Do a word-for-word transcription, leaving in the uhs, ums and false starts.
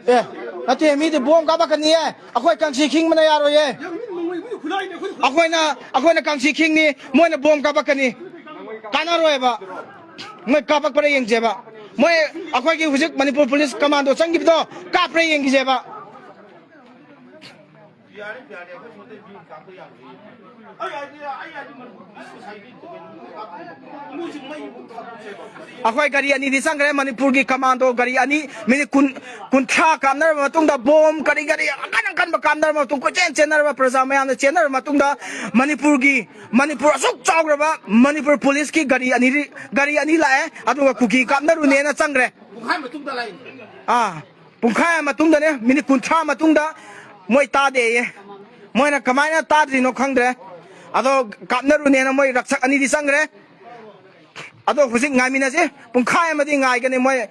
ꯑꯦ, ꯅꯠꯇꯦ, ꯃꯤꯗꯤ ꯕꯣꯝ ꯀꯥꯞꯄꯛꯀꯅꯤꯌꯦ꯫ ꯑꯩꯈꯣꯏ ꯀꯥꯡꯁꯤ ꯈꯤꯡꯕꯅ ꯌꯥꯔꯣꯏꯌꯦ꯫ ꯑꯩꯈꯣꯏꯅ, ꯑꯩꯈꯣꯏꯅ ꯀꯥꯡꯁꯤ ꯈꯤꯡꯅꯤ, ꯃꯣꯏꯅ ꯕꯣꯝ ꯀꯥꯞꯄꯛꯀꯅꯤ꯫ ꯀꯥꯟꯅꯔꯣꯏꯕ꯫ ꯃꯣꯏ ꯀꯥꯞꯄꯛꯄ꯭ꯔꯥ ꯌꯦꯡꯁꯦꯕ꯫ ꯃꯣꯏ, ꯑꯩꯈꯣꯏꯒꯤ ꯍꯧꯖꯤꯛ ꯃꯅꯤꯄꯨꯔ ꯄꯨꯂꯤꯁ ꯀꯃꯥꯟꯗꯣ ꯆꯪꯈꯤꯕꯗꯣ ꯀꯥꯞꯄ꯭ꯔꯥ ꯌꯦꯡꯈꯤꯁꯦꯕ꯫ ꯑꯩꯈꯣꯏ ꯒꯥꯔꯤ ꯑꯅꯤꯗꯤ ꯆꯪꯈ꯭ꯔꯦ, ꯃꯅꯤꯄꯨꯔꯒꯤ ꯀꯃꯥꯟꯗꯣ ꯒꯥꯔꯤ ꯑꯅꯤ, ꯃꯤꯅꯤꯠ ꯀꯨꯟ, ꯀꯨꯟꯊ꯭ꯔꯥ ꯀꯥꯞꯅꯔꯕ ꯃꯇꯨꯡꯗ, ꯕꯣꯝ ꯀꯔꯤ ꯀꯔꯤ ꯑꯀꯟ ꯑꯀꯟꯕ ꯀꯥꯞꯅꯔꯕ ꯃꯇꯨꯡ, ꯀꯣꯏꯆꯦꯟ ꯆꯦꯟꯅꯔꯕ ꯄ꯭ꯔꯖꯥ ꯃꯌꯥꯝꯅ ꯆꯦꯟꯅꯔꯕ ꯃꯇꯨꯡꯗ, ꯃꯅꯤꯄꯨꯔꯒꯤ, ꯃꯅꯤꯄꯨꯔ ꯑꯁꯨꯛ ꯆꯥꯎꯈ꯭ꯔꯕ ꯃꯅꯤꯄꯨꯔ ꯄꯨꯂꯤꯁꯀꯤ ꯒꯥꯔꯤ ꯑꯅꯤ, ꯒꯥꯔꯤ ꯑꯅꯤ ꯂꯥꯛꯑꯦ, ꯑꯗꯨꯒ ꯀꯨꯀꯤ ꯀꯥꯞꯅꯔꯨꯅꯦꯅ ꯆꯪꯈ꯭ꯔꯦ꯫ ꯄꯨꯡꯈꯥꯏ ꯃꯇꯨꯡꯗ ꯂꯥꯛꯏꯅꯦ꯫ ꯑꯥ, ꯄꯨꯡꯈꯥꯏ ꯑꯃ ꯃꯇꯨꯡꯗꯅꯦ, ꯃꯤꯅꯤꯠ ꯀꯨꯟꯊ꯭ꯔꯥ ꯃꯇꯨꯡꯗ ꯃꯣꯏ ꯇꯥꯗꯦꯌꯦ꯫ ꯃꯣꯏꯅ ꯀꯃꯥꯏꯅ ꯇꯥꯗ꯭ꯔꯤꯅꯣ ꯈꯪꯗ꯭ꯔꯦ꯫ ꯑꯗꯣ ꯀꯥꯞꯅꯔꯨꯅꯦꯅ ꯃꯣꯏ ꯔꯛꯁꯛ ꯑꯅꯤꯗꯤ ꯆꯪꯈ꯭ꯔꯦ꯫ ꯑꯗꯣ ꯍꯧꯖꯤꯛ ꯉꯥꯏꯃꯤꯟꯅꯁꯤ, ꯄꯨꯡꯈꯥꯏ ꯑꯃꯗꯤ ꯉꯥꯏꯒꯅꯤ꯫ ꯃꯣꯏ